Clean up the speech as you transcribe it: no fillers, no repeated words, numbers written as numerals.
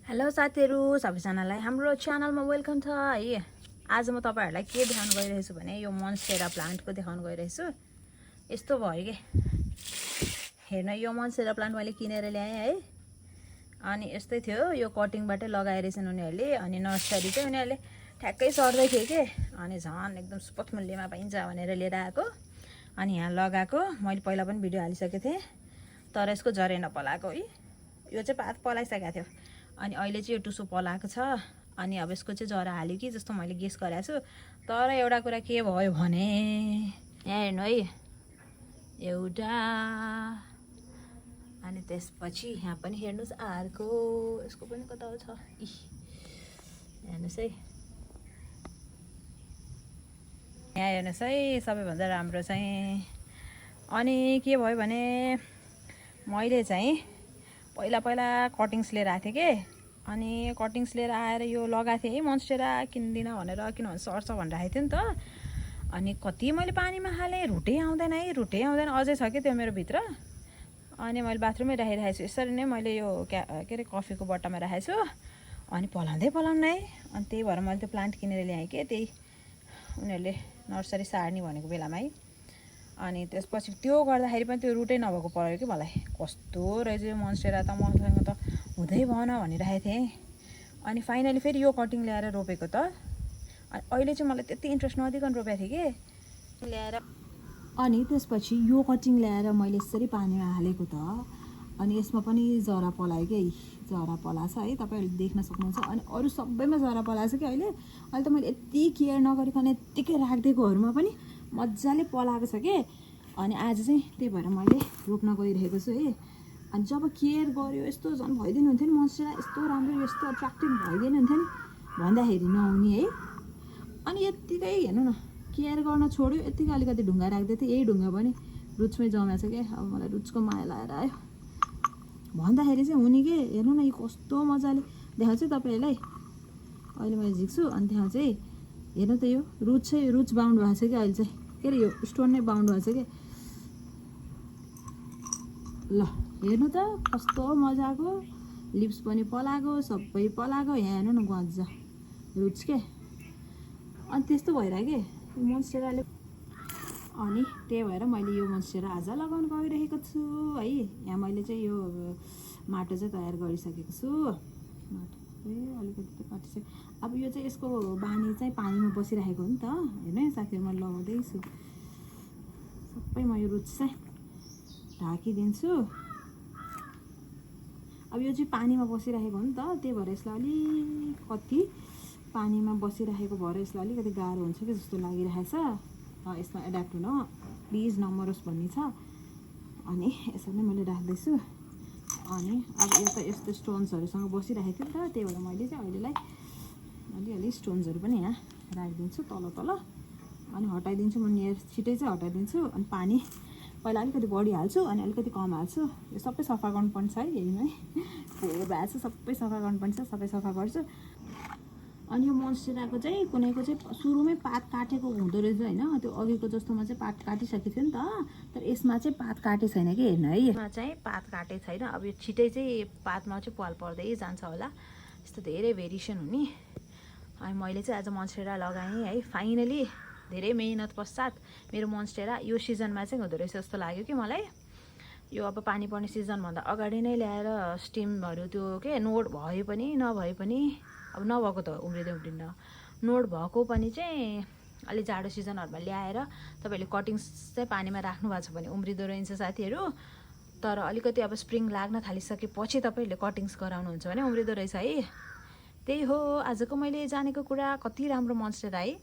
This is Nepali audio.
हेलो साथीहरु सबैजनालाई हाम्रो च्यानलमा वेलकम छ है। आज म तपाईहरुलाई के देखाउन गइरहेछु भने यो मोन्स्टेरा प्लान्टको देखाउन गइरहेछु। यस्तो भयो के हेर्न यो मोन्स्टेरा प्लान्ट मैले किनेर ल्याएँ है। अनि यस्तै थियो यो कटिङबाटै लगाएछन् उनीहरुले। अनि नर्सरी चाहिँ उनीहरुले ठ्याक्कै सर्दै थियो के अनि झन् एकदम सुपथ मूल्यमा पाइन्छ भनेर लिएर आएको। अनि यहाँ लगाएको मैले पहिला पनि भिडियो हालिसकेको थिएँ तर यसको जरे नपलाएको है। यो चाहिँ पात पलाइसकेको थियो अनि अहिले चाहिँ यो टुसो पलाएको छ। अनि अब यसको चाहिँ जरा हाल्यो कि जस्तो मैले गेस गरेको छु। तर एउटा कुरा के भयो भने यहाँ हेर्नु है एउटा अनि त्यसपछि यहाँ पनि हेर्नुस् अर्को यसको पनि कता छ इ हेर्नुस् है। यहाँ हेर्नुस् है सबैभन्दा राम्रो चाहिँ अनि के भयो भने मैले चाहिँ पहिला कटिङ्स लिएर आएको थिएँ के अनि कटिङ्स लिएर आएर यो लगाएको थिएँ है मोन्स्टेरा किन्दिनँ भनेर किनभने सर्छ भनेर आएको थियो नि त। अनि कति मैले पानीमा हालेँ रुटै आउँदैन है रुटै आउँदैन अझै छ कि त्यो मेरो भित्र। अनि मैले बाथरुममै राखिरहेको छु यसरी नै मैले यो के अरे कफीको बट्टामा राखेको छु अनि पलाउँदै है। अनि त्यही भएर मैले त्यो प्लान्ट किनेर ल्याएँ कि त्यही उनीहरूले नर्सरी सार्ने भनेको बेलामा है। अनि त्यसपछि त्यो गर्दाखेरि पनि त्यो रुटै नभएको पर्यो कि मलाई कस्तो रहेछ यो मोन्स्टेरा त मसँग त हुँदै भएन भनिरहेको थिएँ। अनि फाइनली फेरि यो कटिङ ल्याएर रोपेको त अनि अहिले चाहिँ मलाई त्यति इन्ट्रेस्ट नदिकन रोपेको थिएँ कि ल्याएर अनि त्यसपछि यो कटिङ ल्याएर मैले यसरी पानीमा हालेको त अनि यसमा पनि जरा पलायो कि जरा पलाछ है तपाईँहरूले देख्न सक्नुहुन्छ। अनि अरू सबैमा जरा पलाछ कि अहिले त मैले यति केयर नगरिकन यत्तिकै राखिदिएकोहरूमा पनि मजाले पलाएको छ कि। अनि आज चाहिँ त्यही भएर मैले रोप्न गइरहेको छु है। अनि जब केयर गर्यो यस्तो झन् भइदिनु हुन्थ्यो नि मोन्स्टेरा यस्तो राम्रो यस्तो अट्र्याक्टिभ भइदिनु हुन्थ्यो नि भन्दाखेरि नहुने है। अनि यत्तिकै हेर्नु न केयर गर्न छोड्यो यत्तिकै अलिकति ढुङ्गा राख्दै थिएँ यही ढुङ्गा पनि रुचमै जमेको छ क्या। अब मलाई रुचको माया लागेर आयो भन्दाखेरि चाहिँ हुने के हेर्नु न यो कस्तो मजाले देखाउँछु तपाईँहरूलाई अहिले मैले झिक्छु। अनि त्यहाँ चाहिँ हेर्नु त यो रुच बााउन्ड भएको छ कि अहिले चाहिँ के अरे यो स्टोन नै बााउन्ड भएको छ कि ल हेर्नु त कस्तो मजाको लिप्स पनि पलाएको सबै पलाएको। यहाँ हेर्नु न गज रुच के अनि त्यस्तो भइरह्यो कि मोन्स्टेराले। अनि त्यही भएर मैले यो मोन्स्टेरा आज लगाउन गइरहेको छु है। यहाँ मैले चाहिँ यो माटो चाहिँ तयार गरिसकेको छु माटो अलिकति त काटिसकेँ। अब यो चाहिँ यसको बानी चाहिँ पानीमा बसिरहेको हो नि त हेर्नु है साथीहरू मैले लगाउँदैछु सबै म यो रुच चाहिँ ढाकिदिन्छु। अब यो चाहिँ पानीमा बसिरहेको हो नि त त्यही भएर यसलाई अलिकति पानीमा बसिरहेको भएर यसलाई अलिकति गाह्रो हुन्छ कि जस्तो लागिरहेछ। यसमा एड्याप्ट हुन प्लिज नमरोस् भन्ने छ। अनि यसरी नै मैले राख्दैछु। अनि अब यो त यस्तो स्टोन्सहरूसँग बसिरहेको थियो नि त त्यही भएर मैले चाहिँ अहिलेलाई अलिअलि स्टोन्सहरू पनि यहाँ राखिदिन्छु तल अनि हटाइदिन्छु म छिटै चाहिँ हटाइदिन्छु। अनि पानी पहिला अलिकति बढी हाल्छु अनि अलिकति कम हाल्छु। यो सबै सफा गर्नुपर्ने छ है हेर्नु है फोहोर भएको छ सबै सफा गर्नुपर्ने छ सबै सफा गर्छु। अनि यो मोन्स्टेराको चाहिँ कुनैको चाहिँ सुरुमै पात काटेको हुँदो रहेछ होइन त्यो अघिको जस्तोमा चाहिँ पात काटिसकेको थियो नि त तर यसमा चाहिँ पात काटे छैन कि हेर्नु है यसमा चाहिँ पात काटे छैन। अब यो छिटै चाहिँ पातमा चाहिँ पाल पर्दै जान्छ होला यस्तो धेरै भेरिएसन हुने। अनि मैले चाहिँ आज मोन्स्टेरा लगाएँ है फाइनली धेरै मेहनत पश्चात मेरो मोन्स्टेरा यो सिजनमा चाहिँ हुँदो रहेछ जस्तो लाग्यो कि मलाई। यो अब पानी पर्ने सिजनभन्दा अगाडि नै ल्याएर स्टिमहरू त्यो के नोड भए पनि नभए पनि अब नभएको त उम्रिँदैन नोड भएको पनि चाहिँ अलि जाडो सिजनहरूमा ल्याएर तपाईँहरूले कटिङ्स चाहिँ पानीमा राख्नु भएको छ भने उम्रिँदो रहेछ साथीहरू। तर अलिकति अब स्प्रिङ लाग्न थालिसकेपछि तपाईँहरूले कटिङ्स गराउनुहुन्छ भने उम्रिँदो रहेछ है। त्यही हो आजको मैले जानेको कुरा। कति राम्रो मोन्स्टेरा है।